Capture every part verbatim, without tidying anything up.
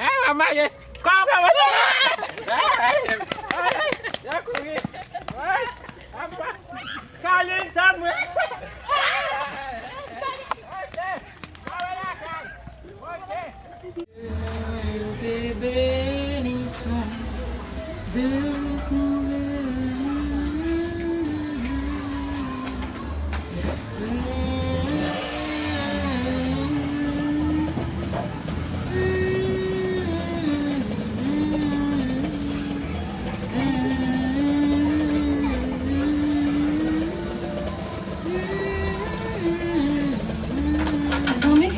Ah, maye. Kòman, kòman? Ah, ah, ah, ah, ah, kouri. Ah, apa. Kalin, tann mwen. Ok. Mwen te benison de kouvè. Mezanmi.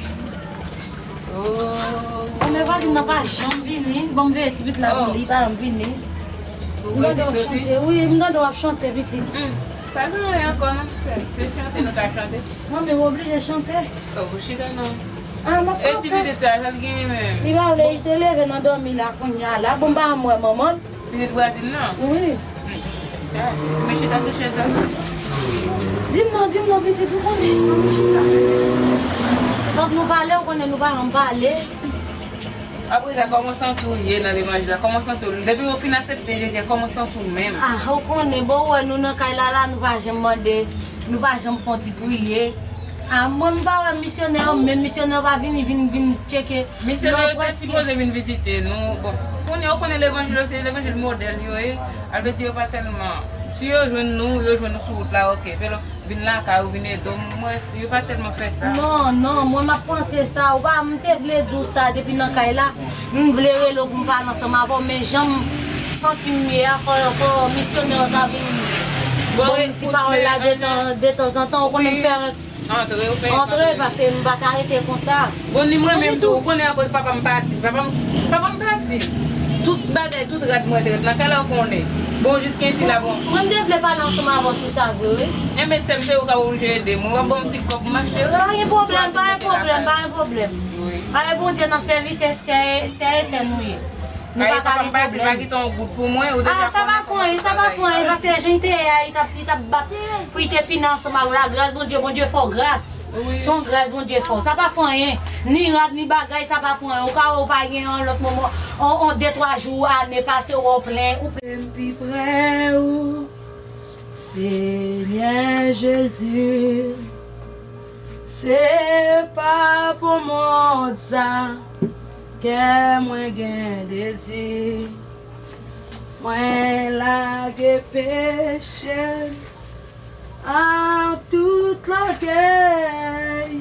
Oh. Bon, men vwazin nan pa janm vini. Bon, m veye ti pitit la pou li, pa janm vini. M tande w ap chante. Wi, m tande w ap chante, pitit. Hmm. Pa gen anyen ankò, non. Se, se chante nou ka chante. Non, men w oblije chante. Oh, ou chita non. Ah, m ap kanpe. E ti pitit sa, sa l genyen menm? Li pa vle, li te leve nan dòmi la kounye a la. Bon, m pa janm wè manman l. Pitit vwazin nan? Wi. Ah, men chita sou chèz la. Di m non, di m non, pitit, ou konnen. Ann chita. Fòk nou pale, ou konnen nou pa janm pale. Apre sa, kòman w santi w ye nan levanjil la? Kòman w santi w? Depi w fin aksepte Jezi a, kòman w santi w menm? Ah, ou konnen, bon, ou wè nou nan kay la, la, nou pa janm mande, nou pa janm fè yon ti priye. Ah, mwen, m pa wè misyonè yo, menm misyonè yo pa vini, vin, vin tcheke. Misyonè yo te sipoze vin vizite nou. Bon, kounye a, ou konnen levanjil yo, se levanjil modèl yo ye. Sa vle di yo pa tèlman. Si yo jwenn nou, yo jwenn nou sou wout la, ok. Fè lòt vin lakay ou, vin ede w. Mwen, yo pa tèlman fè sa. Non, non, mwen m ap panse sa. Ou pa, m te vle di w sa depi nan kay la. M vle rele w pou m pale ansanm avè w, men jan m santi m ye a, fò, fò misyonè yo ta vin ban m ti pawòl la de tan, de tanzantan. Ou konnen m fè antre, ou fè antre, paske m pa ka rete konsa. Bon, ni mwen menm tou, ou konnen akoz papa m pati. Papa m, papa m pati. Tout bagay, tout rad mwen te ret nan kay la, ou konnen. Bon, jiskensi la, bon. Mwen, m te vle pale ansanm avè w sou sa vre, wi. Enben, sè m, se ou k ap oblije ede mwen. W ap ban m ti kòb, m achte rad. Pa gen pwoblèm, pa gen pwoblèm, pa gen pwoblèm. Wi. Ale, Bondye n ap sèvi, se sè, sè e sè nou ye. Nou pa ka gen pwoblèm. Ah, sa pa fè anyen, sa pa fè anyen, paske jan li te ye a, li t ap, li t ap bat pou li te fini ansanm avè w. Lagras Bondye, Bondye fè w gras. Se yon gras Bondye fè w. Sa pa fè anyen. Ni rad, ni bagay, sa pa fè anyen. Ou ka wè ou pa gen yon lòt moman, on, on de twa jou, ane pase, ou wè w plen, ou plen. M pi pre ou, Senyè Jezi. Se pa pou mond sa kè mwen gen dezi. Mwen lage peche m ak tout lògèy.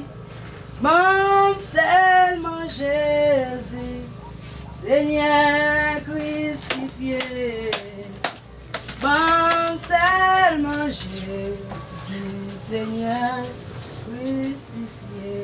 Ban m sèlman Jezi, Senyè krisifye. Ban m sèlman Jezi, Senyè krisifye.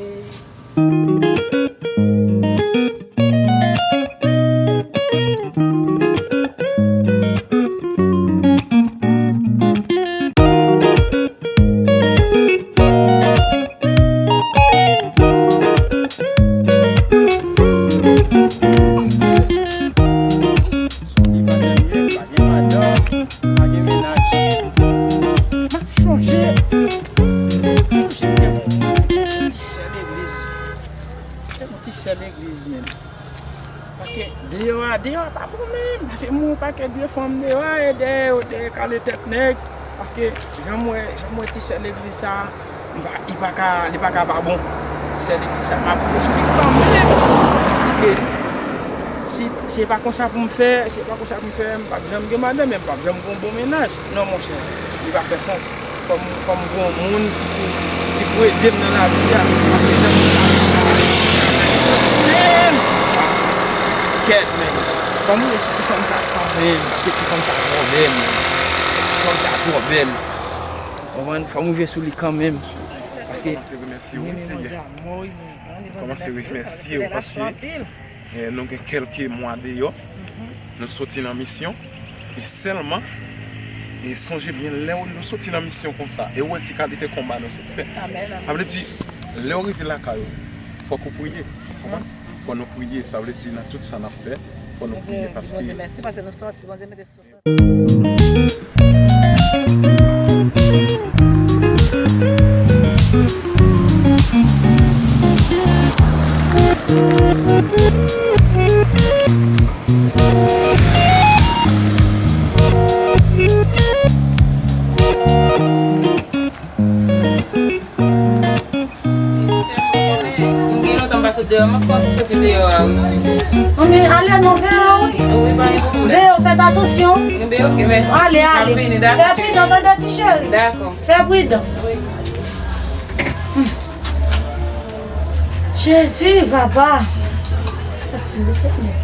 Son li pa gen, pa gen madanm, pa gen mennaj. M ap chonje, chonje m te yon ti sè legliz. M te yon ti sè legliz, menm. Paske deyò a, deyò a pa bon menm. Paske m wè yon pakèt vye fanm deyò a, e dèyè yo, dèyè kale tèt nèg. Paske jan m wè, jan m wè ti sè legliz sa, m pa, li pa ka, li pa ka pa bon. Ti sè legliz sa, m ap rete sou li kanmenm. Paske si, si se pa konsa pou m fè, si se pa konsa pou m fè, m p ap janm gen madanm, men m p ap janm gen yon bon mennaj. Non, monchè, li pa fè sans. Fò m, fò m gen yon moun ki pou, ki pou ede m nan lavi a. Paske jan m ap viv la, menm. Kèt, men. Fò m rive sou ti fanm sa kanmenm. Paske ti fanm sa twò bèl, men. Ti fanm sa twò bèl. Konprann? Fò m rive sou li kanmenm. Paske. Kòmanse remèsye w, wi, Senyè. Kòmanse remèsye w, paske. Eh, nou gen kèlke mwa deyò, nou soti nan misyon, e sèlman, e sonje byen, lè nou soti nan misyon konsa, e w wè ki kalite konba nou sot fè. Sa vle di, lè w rive lakay ou, fòk ou priye. Konprann? Fò nou priye, sa vle di nan tout sa n ap fè, fò nou priye, paske. Bondye mèsi, paske nou soti, Bondye mete sou. M gen lontan m pa sot deyò, m ap fè yon ti soti deyò a, wi. Anben, ale non, veye w, wi. Wi, pa gen pwoblèm. Veye w, fèt atansyon. Enben, oke, mèsi. Ale, ale. M ap vini, dakò. Fè pridan, tande, ti cheri. Dakò. Wi. Jezi, papa. Mèsi, wi, Senyè.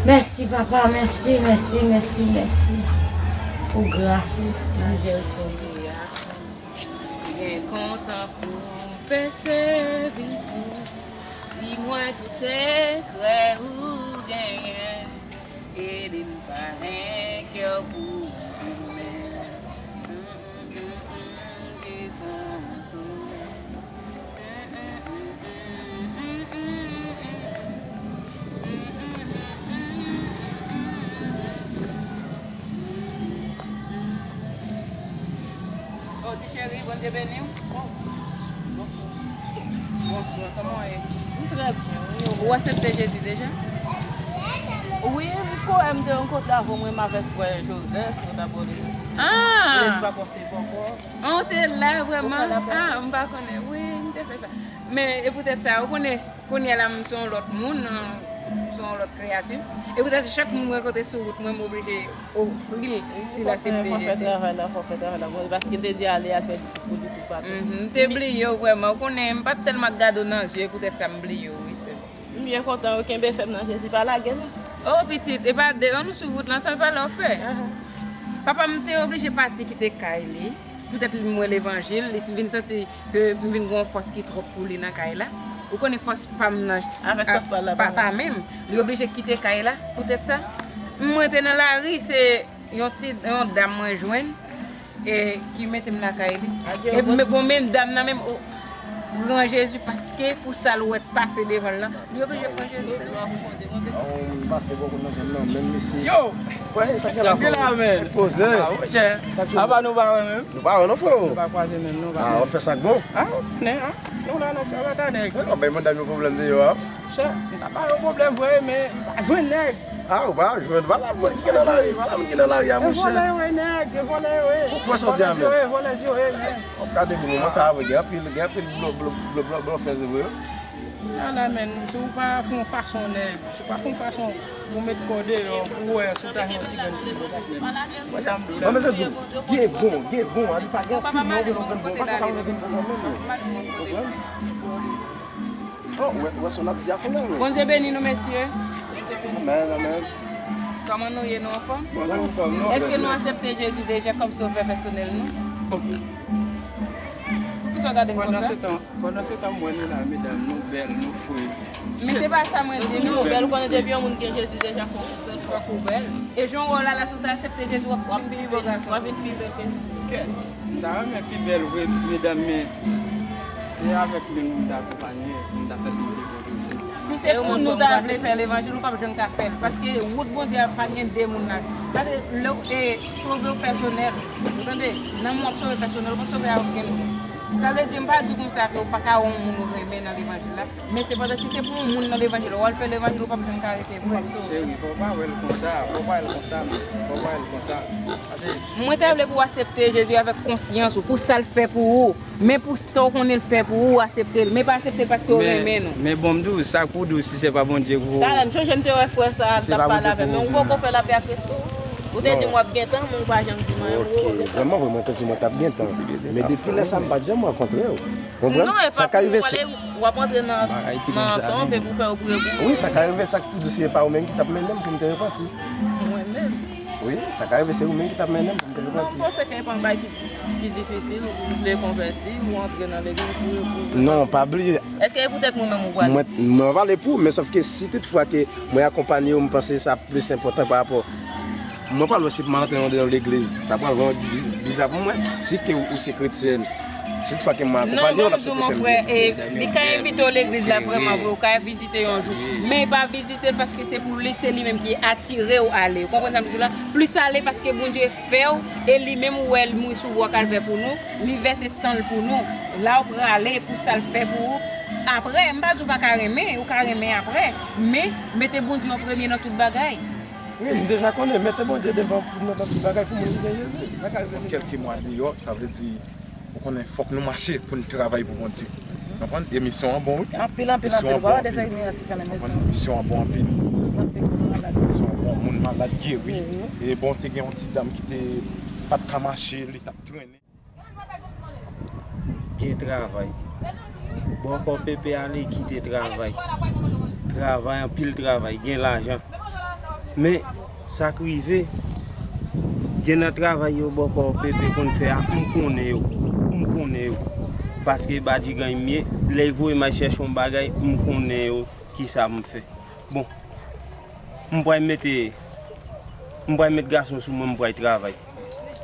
Mèsi, papa, mèsi, mèsi, mèsi, mèsi. Pou gras ou, mizèrikòd ou. Byen kontan pou m fè sèvis ou. Di mwen tout sekrè ou genyen. Ede m pa gen kè pou goumen. Ki konsomen. Oh, ti cheri, Bondye beni w. Oh, bonswa. Bonswa, kòman w ye? M trè byen, wi. Ou aksepte Jezi deja? Wi, m kwè m te yon kote avè w, mwen menm avèk frè Joseph, nou t ap rele. Ah! E m pa konseye poko. Ah, w te la vrèman? Ou pa la poko? Ah, m pa konnen. Wi, m te fè sa. Men, e poutèt sa, ou konnen, kounye a la, m se yon lòt moun, m se yon lòt kreyati. E poutèt sa, chak moun m rankontre sou wout mwen, m oblije ofri l si l aksepte Jezi. Fò fè travay la, fò fè travay la, paske l te di ale al fè disip pou li tou patou. Mhm, m te bliye w vrèman. Ou konnen, m pa t tèlman gade w nan zye, poutèt sa, m bliye w, wi, sè. M byen kontan, wi, kenbe fèm nan Jezi, pa lage non. Oh, pitit, e pa de, an nou sou wout lan, sa pa lè w fè. Ahan. Papa m te oblije pati kite kay li. Poutèt li mwen levanjil, li vin santi ke m vin gen yon fòs ki twòp pou li nan kay la. Ou konnen fòs pa m nan. Avèk fòs pa l la, pa menm. Li oblije kite kay la, poutèt sa. Mwen te nan lari, se yon ti, yon dam mwen jwenn, e ki mete m lakay li. E bon, men dam nan menm, o, Pran Jezi paske pou sa l wè pase devan l lan, li oblije pran Jezi. An, m pase bò kote nan zòn nan, menm mesye. Yo! Wè, sa k gen la, frè? Sa k gen la, men? Poze. Ah, monchè. Apa nou pa wè menm? Nou pa wè non, frè. Nou pa kwaze menm non. Ah, w ap fè sa k bon? Ah, ou konnen, ah. Nou la, n ap sa va ta nèg. Wè, w ap bay madam yo pwoblèm deyò a. Monchè, m ta ba yo pwoblèm vre, men m pa jwenn nèg. Ah, ou pa jwenn. Vala moun ki nan lari, vala moun ki nan lari a, monchè. E vòlè yo ye, nèg, e vòlè yo ye. Ou kwè sa w di a menm? Vòlè yo ye, vòlè yo ye, nèg. W ap gade pou moman sa a vre, gen anpil, gen anpil blo-, blo-, blo-, blo-, blofè vre. Ala men, si w pa fè yon fason, nèg, si w pa fè yon fason pou w met kò deyò, pou w wè si w ta jwenn yon ti grenn pi bon, patnè m. Wè sa m di w la. Bon, mesye, gen bon, gen bon, a li pa gen anpil non, gen bon, pa ka pa gen bon menm non. Konprann? Oh, wè, wè, sa w ap di a konnen, wi. Bondye beni nou, mesye. Amèn, amèn. Kòman nou ye, nou anfòm? Bon, nou anfòm, nou. Èske nou aksepte Jezi deja kòm sovè pèsonèl nou? Poukisa w gade m konsa? Pandan se tan, pandan se tan, m wè nou la, medam, nou bèl, nou fre. Men se pa sa mwen di nou. Nou bèl, ou konnen depi yon moun gen Jezi deja, fòk ou bèl, fòk ou bèl. E jan w wè w la, la, si w ta aksepte Jezi, w ap vin pi bèl gason. W ap vin pi bèl ke nou. Ok. M ta renmen pi bèl vre, medam, men se avèk li m ta akonpanye, m ta santi m pi bon toujou. Si se pou nou ta vle fè levanjil, ou p ap janm ka fè l. Paske wout Bondye a pa gen de moun nan. Paske lè w, e, sove w pèsonèl, ou tande, nanm w ap sove pèsonèl, ou p ap sove a okenn moun. Sa vle di, m pa di w konsa ke w pa ka wè yon moun ou renmen nan levanjil la. Men sepandan, si se pou yon moun nan levanjil, w al fè levanjil, ou p ap janm ka rete vre. So, cheri, fò w pa wè l konsa, fò w pa wè l konsa, men, fò w pa wè l konsa. Paske mwen ta vle pou w aksepte Jezi avèk konsyans ou, pou sa l fè pou ou. Men pou sa w konnen l fè pou ou, aksepte l. Men pa aksepte l paske w renmen non. Men bon, m di w, sa k pou di w, si se pa Bondye k voye w. Talè, m sonje m te wè frè sa a, l t ap pale avè m, men ou poko fè lapè ak Kris tou. Ou te di m w ap gen tan, men ou pa janm di m anyen. Ok, vrèman, vrèman, te di mwen t ap gen tan. Men depi lè sa a, m pa t janm rankontre w. Konprann? Non, e pa pou w pale, w ap antre nan, nan tan, epi pou fè yo priye pou ou. Wi, sa ka rive, sa k pi di w, si se pa ou menm ki t ap mennen m pou m te repanti. Mwen menm? Wi, sa ka rive, se ou menm ki t ap mennen m pou m te repanti. Non, m panse ke e pa yon bagay ki, ki difisil, ou vle konvèti, ou antre nan legliz, ou, ou... Non, pa bliye. Èske e poutèt mwen menm ou pale? Mwen, mwen pale pou ou, men sòf ke si toutfwa ke mwen akonpanye w, m panse sa plis enpòtan pa rapò. Mwen pral wè si m antre nan legliz. Sa pral vrèman bi-, biza pou mwen. Si ke ou se kretyèn, si toutfwa ke mwen akonpanye w, l ap soti fè m... Non, non, non, mon frè, e, li ka envite w legliz la vrèman vre, ou ka vizite yon jou. Men pa vizite l paske se pou li, se li menm ki atire w ale. Ou konprann sa m di w la? Plis ale paske Bondye fè w, e li menm ou wè l mouri sou bwa Kalvè pou nou, li vèse san l pou nou. La ou prale pou sa l fè pou ou. Apre, m pa di w pa ka renmen, ou ka renmen apre, men mete Bondye an premye nan tout bagay. Wi, m deja konnen, mete Bondye devan pou nou nan tout bagay pou moun ki gen Jezi. Sa ka rive. Kèlke mwa deyò, sa vle di, ou konnen, fòk nou mache pou n travay pou Bondye. Konprann? E misyon an bon, wi. Anpil, anpil, anpil. Misyon an bon anpil. Konprann? Misyon an bon anpil. Anpil moun malad. Misyon an bon, moun malad geri. E bon, te gen yon ti dam ki te pa t ka mache, li t ap trennen. Gen travay. Bòkò Pepe ale kite travay. Travay, anpil travay, gen lajan. Men, sa k rive, gen nan travay yo Bòkò Pepe konn fè a, m konnen yo. M konnen yo. Paske Badjigany m ye, lè y voye m al chèche yon bagay, m konnen yo, kisa m fè. Bon, m pral mete, m pral met gason sou mwen, m pral travay.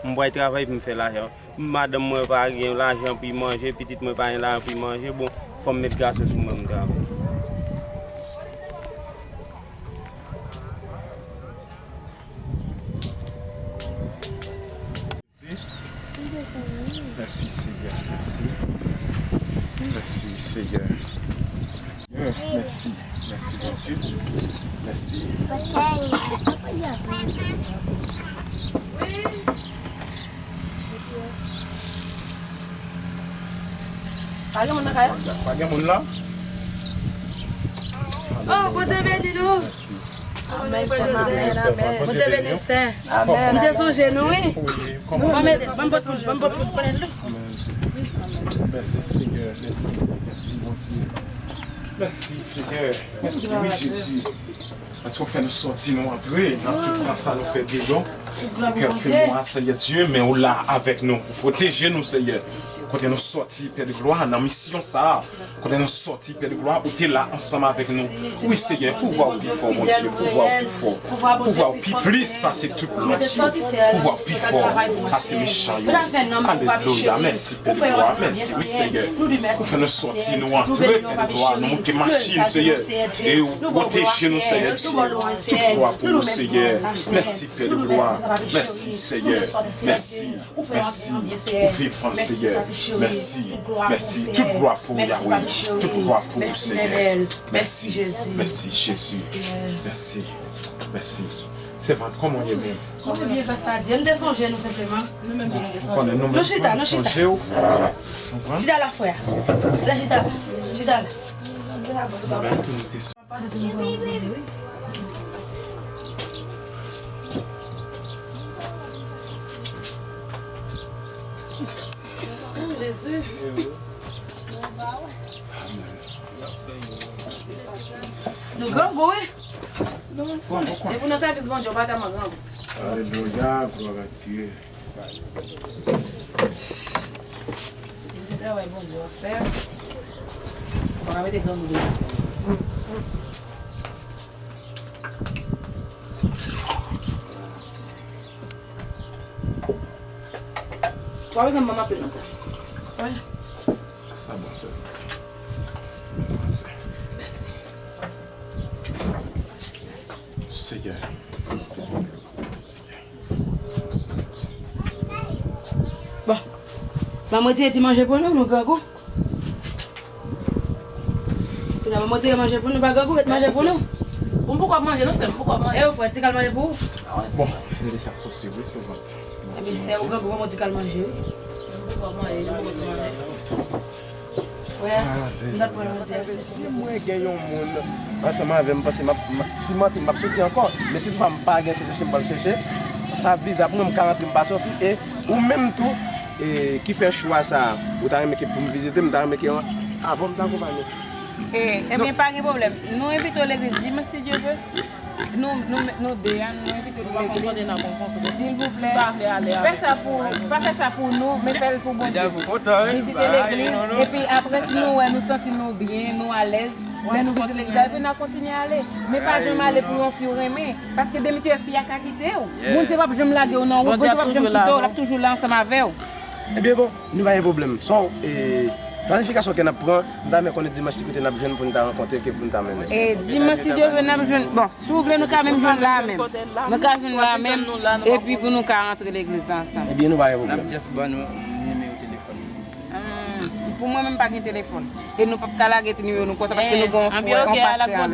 M pral travay pou m fè lajan. Madanm mwen pa gen lajan pou l manje, pitit mwen pa gen lajan pou l manje. Bon, fò m met gason sou mwen, m travay. Mèsi, Senyè, mèsi. Mèsi, Senyè. Mèsi, mèsi, Bondye. Mèsi. Pa gen moun nan kay la? Pa gen moun la? Oh, Bondye beni nou. Amèn, sè m, amèn, amèn. Bondye beni, sè. Amèn. M te sonje nou, wi. Ban m ede, ban m pot, ban m pot, ban m pot. Mèsi, Senyè. Mèsi, mèsi, Bondye. Mèsi, Senyè. Mèsi, wi, Jezi. Paske w fè nou sòti, nou antre nan tout tan sa nou fè deyò. Pou kèlke mwa, Senyè Dye, men ou la avèk nou. Ou pwoteje nou, Senyè. Kote nou sòti, Pè de glwa, nan misyon sa a. Kote nou sòti, Pè de glwa, ou te la ansanm avèk nou. Wi, Senyè, pouvwa w pi fò, Bondye, pouvwa w pi fò. Pouvwa w pi plis pase tout lòt yo. Pouvwa w pi fò pase mechan yo. Alelouya, mèsi, Pè de glwa, mèsi, wi, Senyè. Ou fè nou sòti, nou antre, Pè de glwa, nou moute machin, Senyè. E ou pwoteje nou, Senyè Dye. Tout glwa pou ou, Senyè. Mèsi, Pè de glwa. Mèsi, Senyè. Mèsi. Mèsi, ou vivan, Senyè. Mèsi, mèsi. Tout glwa pou ou, Yahweh. Tout glwa pou ou, Senyè. Mèsi, mèsi, Jezi. Mèsi. Mèsi. Sèvant, kòman w ye menm? Mwen byen, gras a Dye. M te sonje nou senpleman. Nou menm tou nou te sonje. Nou chita, nou chita. Chita la, frè. Chita la. Chita la. Nou menm tou nou te Pase sou nou pran yon kote, wi. Jezi. Nou grangou, wi. Nou konnen. Depi w nan sèvis Bondye, w pa tèlman grangou. Alelouya, glwa a Dye. Se travay Bondye w ap fè. Ou pa ka mete grangou devan. Ou pa bezwen ban m anpil nan sa. Wi. Sa bon, sè. Mèsi. Mèsi. Senyè. Bon. Ban mwen ti manje pou nou, nou grangou. Kounye a ban mwen ti manje pou nou, pa grangou, ret manje pou nou. Ou poko ap manje, non, sè m, poko ap manje. E ou frè, ti kal manje pou ou? Bon, li t ap posib, wi, se vant. Ebyen, sè ou grangou, ban mwen ti kal manje, wi. Ou poko ap manje, nou poko manje. Si mwen gen yon moun ansanm avè m, m panse m ap, m ap, si m antre, m ap soti ankò. Men si toutfwa m pa gen, se chèche m pral chèche. Sa vizab mwen, m ka antre, m pa soti. E ou menm tou, e, ki fè chwa sa a, ou ta renmen ke pou m vizite, m ta renmen ke avan m ta akonpanye. E, ebyen, pa gen pwoblèm. Nou envite w legliz dimanch, si Dye vle. Nou, nou, nou de a, nou envite nou legliz. Silvouplè, fè sa pou, pa fè sa pou nou, men fè l pou Bondye. Vizite legliz, epi apre, si nou wè nou santi nou byen, nou alèz, lè nou vizite legliz la, epi n a kontinye ale. Men pa janm ale pou yon fi w renmen, paske demisye fi a ka kite w. Bondye p ap janm lage w nan wout, Bondye p ap janm kite w, l ap toujou la ansanm avè w. Ebyen, bon, nou pa gen pwoblèm. So, e, planifikasyon ke n ap pran, m ta renmen konnen dimanch ki kote n ap jwenn pou n ta rankontre, ke pou n ta mennen. E, dimanch, si Dye vle, n ap jwenn, bon, si w vle, nou ka menm jwenn la menm. Nou ka jwenn la menm, epi pou nou ka rantre legliz la ansanm. Ebyen, nou pa gen pwoblèm. N ap just ban nou nimewo telefòn nou. Hmm, pou mwen menm, pa gen telefòn. E nou p ap ka lage ti nimewo nou konsa, paske nou gen yon frè, yon pastè an menm.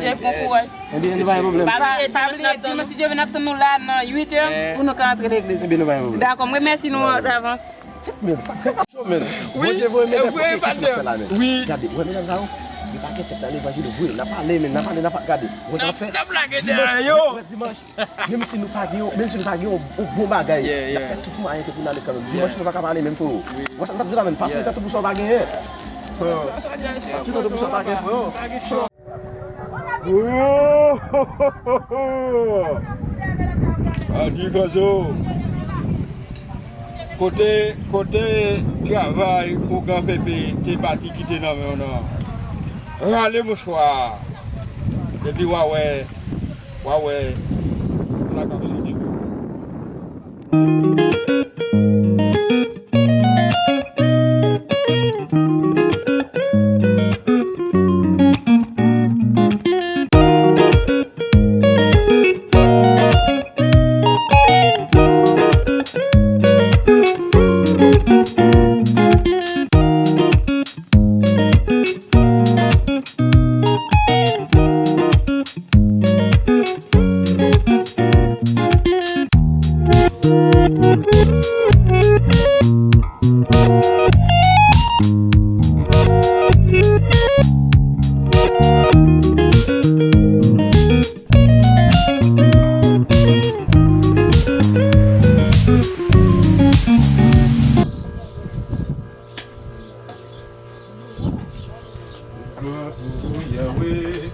Ebyen, nou pa gen pwoblèm. Pa bliye, dimanch, si Dye vle, n ap tann nou la nan uit è pou nou ka rantre legliz. Ebyen, nou pa gen pwoblèm. Dakò, m remèsye nou davans. Tchèk, men, sa fè pa cho, men. Wi, Bondye voye medam, ok, kisa n ap fè la, men? Wi. Gade, wè medam sa yo? Li pa gen tèt nan levanjil vre. N ap pale, men, n ap pale, n ap gade. Wè sa n ap fè? N ap lage dèyè yo. Dimanch, menm si nou pa gen yon, menm si nou pa gen yon, yon bon bagay, n ap fè tout mwayen ke pou n ale kanmenm. Dimanch, nou pa ka pa ale menm, freo. Wè sa n t ap di la, men, pa sou tèt ou pou sa w pa genyen. So, pa sou tèt ou pou sa w pa genyen, freo. Adi Kozo, kote, kote travay ougan pepe te pati kite nan men w nan? Rale mouchwa a, epi w a wè, w a wè sa k ap soti. Glwa pou ou, Yahweh.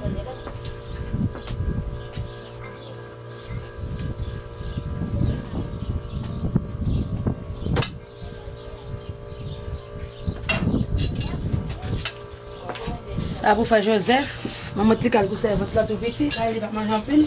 A pou frè Jozèf, manman ti kal pou sèvant la tou piti, sa li pa manje anpil.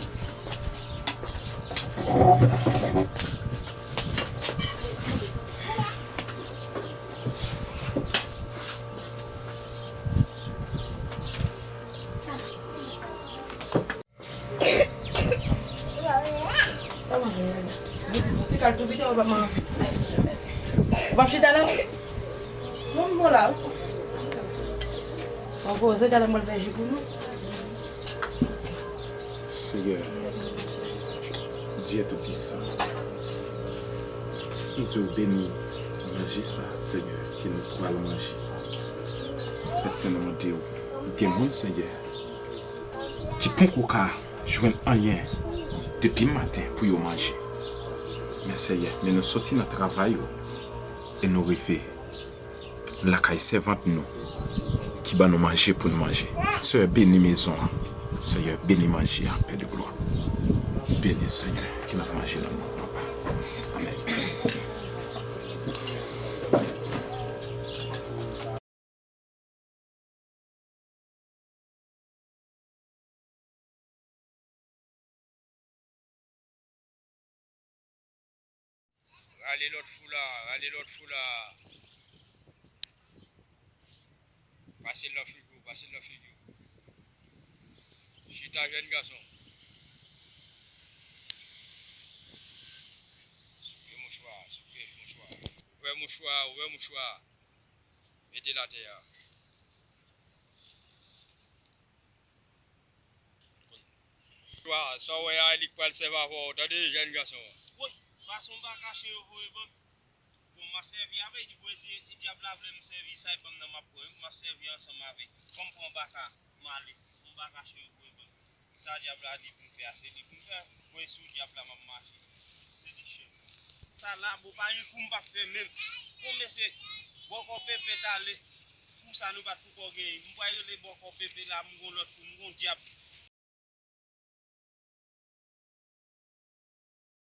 Ti kal tou piti, w ap manje. Mèsi, mèsi. W ap chita la? Bon, m bon la, wi. Fò poze, talè mwen fè ji pou nou. Seyè, Dye Toupisan, m di w beni manje sa, Seyè, ke nou pral manje. Pè Sen, nou mande w, gen moun, Seyè, ki poko ka jwenn anyen depi maten pou yo manje. Men Seyè, men nou soti nan travay ou e nou rive lakay sèvant nou ki ban nou manje pou n manje. Seyè, beni mezon an. Seyè, beni manje a, Pè de glwa. Beni, Seyè, ke n ap manje nan non Papa. Amèn. Rale lòt fou la, rale lòt fou la. Pase l nan figi w, pase l nan figi w. Chita, jèn gason. Souke mouchwa, souke mouchwa. Ouvè mouchwa, ouvè mouchwa. Mete l atè a. Mouchwa, sa w wè a, li k pral sèvi avè w, tande, jèn gason. Woy, pase yon baka chen yo voye ban m. Bon, m ap sèvi avè l, li voye di, dyab la vle m sèvi sa, e ban m nan m ap pran, wi, m ap sèvi ansanm avè l. Ban m pran baka, m ale. Yon baka chen yo voye ban m. Sa dyab la di pou m fè a, se li pou m fè. Mwen sou dyab la, m ap mache. Se li chèf. Sa la, bon, pa gen kou m p ap fè menm. Bon, mesye, bòkò Pepe t ale. Kou sa nou pa t poko genyen. M pral rele bòkò Pepe la, m gon lòt kou, m gon dyab.